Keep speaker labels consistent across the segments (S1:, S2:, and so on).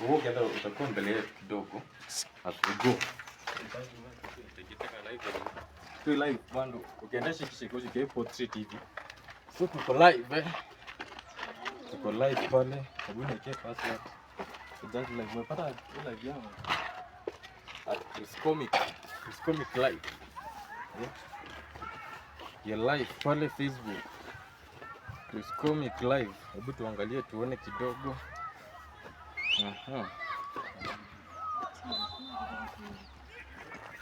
S1: Wewe utakuwa mbele yetu kidogo. As we go. Tu live bando. Ukiendesha kishikoshi kwa portrait hivi. So tuko live eh. Tuko live pale. Hebu niwekee password. Just live. Umepata live yangu? At Chris Comic. Chris Comic live. Yeah. Your live pale Facebook. Chris Comic live. Hebu tuangalie tuone kidogo. Aha.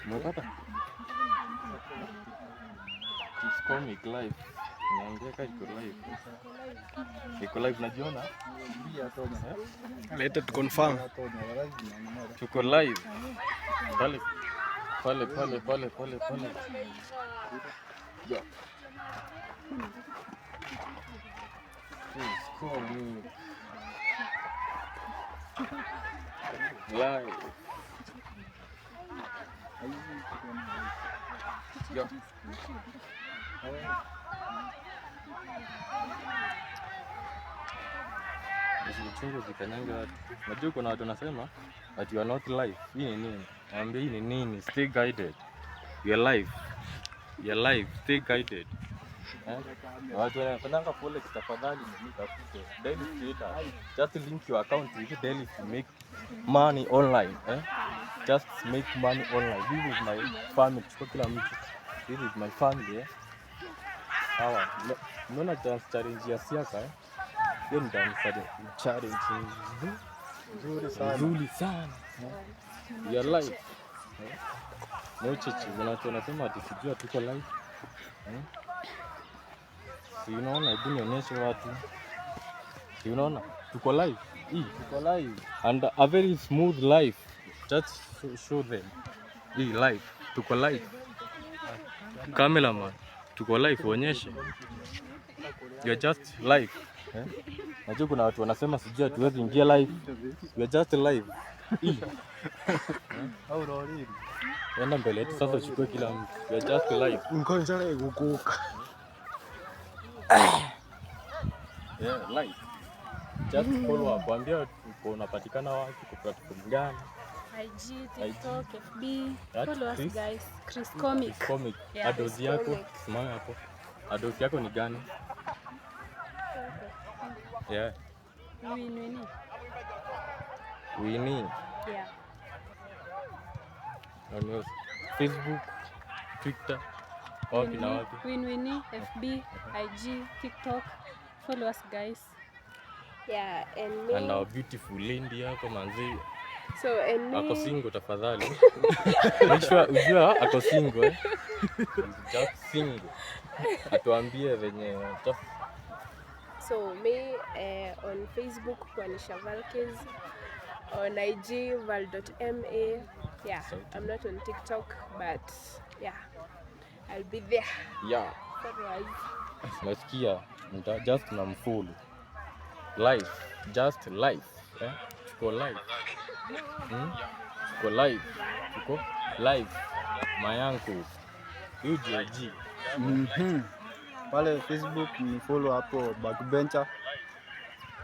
S1: Umepata? Chris Comic live. Naongea kama iko live. Iko live najiona?
S2: Leta tu confirm.
S1: Tuko live. Pale pale pale pale pale pale. Yeah. Chris Comic live. Yeah. Usichungu zikanyanga watu. Najua kuna watu wanasema that you are not live. Hii ni nini? Naambia hii ni nini? Stay guided. You are live. You are live. Stay guided. Eh? Watu wanafanyanga forex, tafadhali nitafute. Daily trader. Just link your account with daily to make money online. Eh? Just make money online. This is my family. Chukua kila mtu. This is my family. Eh? Sawa. Unaona dance challenge ya Siaka eh? Hiyo ni dance challenge
S2: Nzuri sana.
S1: nzuri sana. We are live. Eh? No chechi, watu wanasema ati sijui tuko live. Eh? Si unaona, hebu nionyeshe watu. Si unaona tuko live. Hii
S2: Tuko live.
S1: And a very smooth life. Just show them. Hii live. Tuko live. Cameraman, tuko live, onyeshe. You are just live. Eh? Najua kuna watu wanasema sijui hatuwezi ingia live. You are just live. Hii.
S2: Au roriri.
S1: Enda mbele yetu sasa uchukue kila mtu. You are just live.
S2: Nkonjale gukuka.
S1: Yeah, live. Just follow up. Ambia uko unapatikana wapi, uko platform gani?
S3: IG, TikTok, FB.
S1: That
S3: Follow us
S1: Chris?
S3: Guys. Chris Comic.
S1: Chris Comic.
S3: Yeah.
S1: Adozi yako, simama hapo. Adozi yako ni gani? Yeah.
S3: Win win.
S1: Winnie.
S3: Yeah.
S1: On your Facebook, Twitter, wapi na wapi?
S3: Win win FB, IG, TikTok. Follow us guys.
S4: Yeah, and me.
S1: And our beautiful lady hapo manzi.
S4: So and me.
S1: Ako single tafadhali. Make sure ujua ako single eh. He's just single. Atuambie venye just
S4: So me on Facebook Kwanisha Valkes, on IG val.ma. Yeah,
S1: Sauti.
S4: I'm not on TikTok, but yeah, I'll be there.
S1: Yeah.
S4: Follow us.
S1: Nasikia just namfollow. Live, just live. Eh? Tuko live. Hmm? Tuko live. Tuko live. My uncle. UJG.
S2: Mhm. Pale Facebook ni follow hapo Backbencher.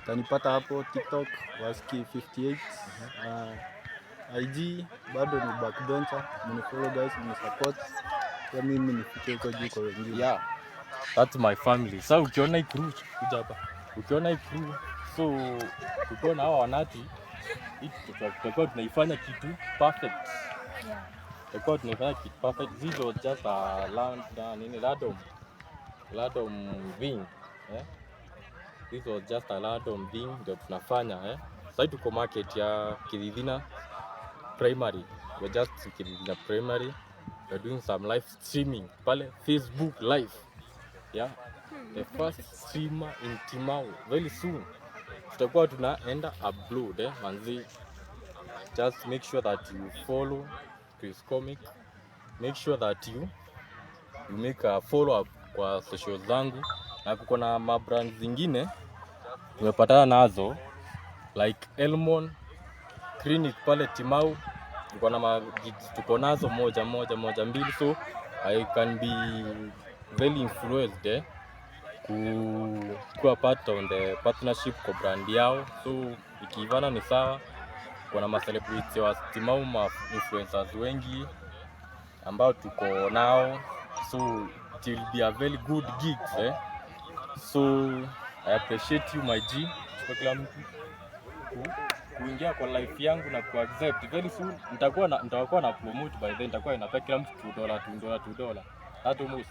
S2: Utanipata hapo TikTok Waski 58. IG bado ni Backbencher. Mnifollow guys, mnisupport. Pia mimi nifike huko juu kwa wengine.
S1: Yeah. That's my family. Sasa ukiona hii crew kuja hapa. Ukiona hii crew, so ukiona hawa wanati, hii tutakuwa tunaifanya kitu perfect.
S3: Yeah.
S1: Tutakuwa tunaifanya kitu perfect. This was just a land na nini random thing. Eh? This was just a random thing ndio tunafanya eh. Sasa tuko market ya Kithithina Primary. We're just Kithithina Primary. We're doing some live streaming pale Facebook live. Yeah. The first streamer in Timau very soon. Tutakuwa tunaenda upload eh, manzi. Just make sure that you follow Chris Comic. Make sure that you make a follow up kwa social zangu, na kuko na mabrand zingine tumepatana nazo like Elmon Clinic pale Timau, tuko na gigs tuko nazo moja moja moja mbili, so I can be very influenced kuwa part on the partnership kwa brand yao, so ikiivana ni sawa. Kuna ma celebrity wa Timau, ma influencers wengi ambao tuko nao, so it will be a very good gig, eh? So I appreciate you, my G, kwa kila mtu kuingia kwa life yangu na ku accept. Very soon nitakuwa na promote. By then nitakuwa inapea kila mtu $2, $2, $2, that almost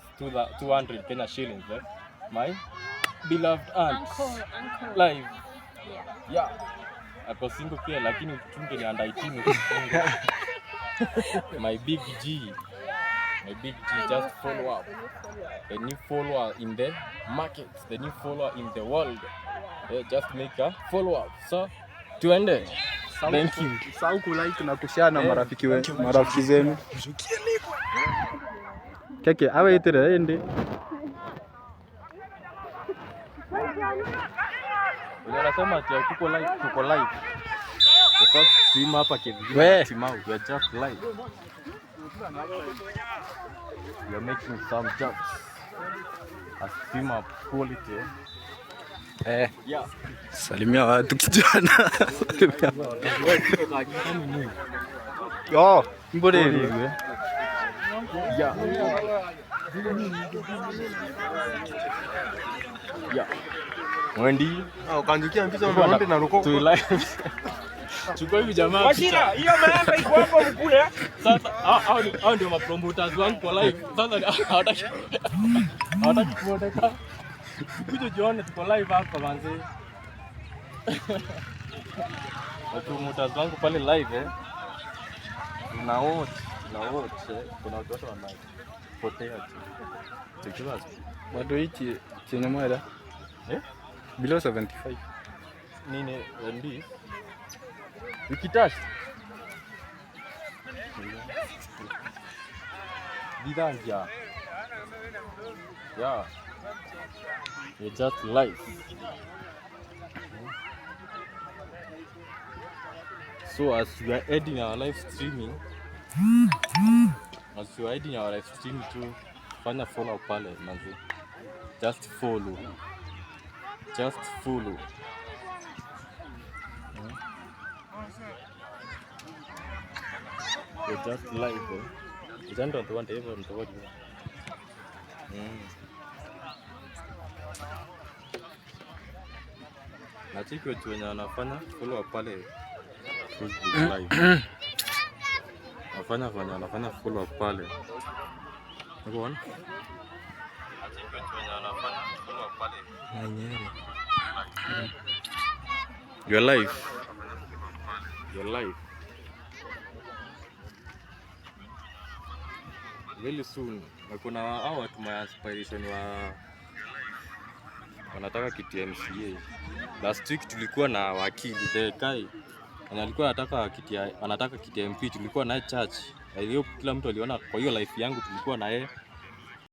S1: 200 Kenya shillings, eh? My beloved aunt.
S3: Uncle, uncle.
S1: Live.
S3: Yeah.
S1: Yeah, ako single pia, lakini uchunge ni under 18, usichunge. My big G, my big G,
S4: The
S1: just
S4: new
S1: follow
S4: fans,
S1: up.
S4: The new follower.
S1: The new follower in the market, the new follower in the world. Yeah, just make a follow up. So tuende. Thank you.
S2: Usahau kulike na kushare na marafiki zenu. Keke awe itire indi.
S1: Wenye wanasema ati tuko live, tuko live. The first stream hapa KVB
S2: We.
S1: Timau, we are just live. We are making some jokes. A stream up quality, eh?
S2: Eh,
S1: Yeah.
S2: salimia watu, kijana. Salimia. Yo, mbona?
S1: Yeah. Yeah. Mwendi.
S5: Ukanjikia mpicha.
S1: Tu live. Chukua hivi jamaa.
S6: Washira, hiyo maembe iko hapo mkule.
S1: Sasa hao ndio mapromoters wangu kwa live. Sasa hawataki kuonekana. Kuja jione tuko live hapa, manze. Mapromoters wangu pale live, eh. Tuna watch, eh. Kuna watu wanapotea tu. Tukiwa
S2: Bado hichi chenye mwera.
S1: Eh?
S2: Below 75.
S1: Nini MB? Ukitouch. Bidhangia. Yeah. You're just life. So as we are ending our live streaming, as we are ending our live streaming to fanya follow pale, manze. Just follow. Just follow. You're just live, eh? You don't want to ever to watch. Nachiki watu wenye wanafanya follow up pale Facebook Live. Wafanya fanya wanafanya follow up pale. Unaona? Nachiki watu wenye wanafanya follow up pale. Your life. Your life. Very soon. Na kuna hao watu ma inspiration wa wanataka kiti MCA. Last week tulikuwa na wakili, the guy mwenye alikuwa anataka kiti ya MP, tulikuwa naye church. I hope kila mtu aliona kwa hiyo life yangu tulikuwa na yeye.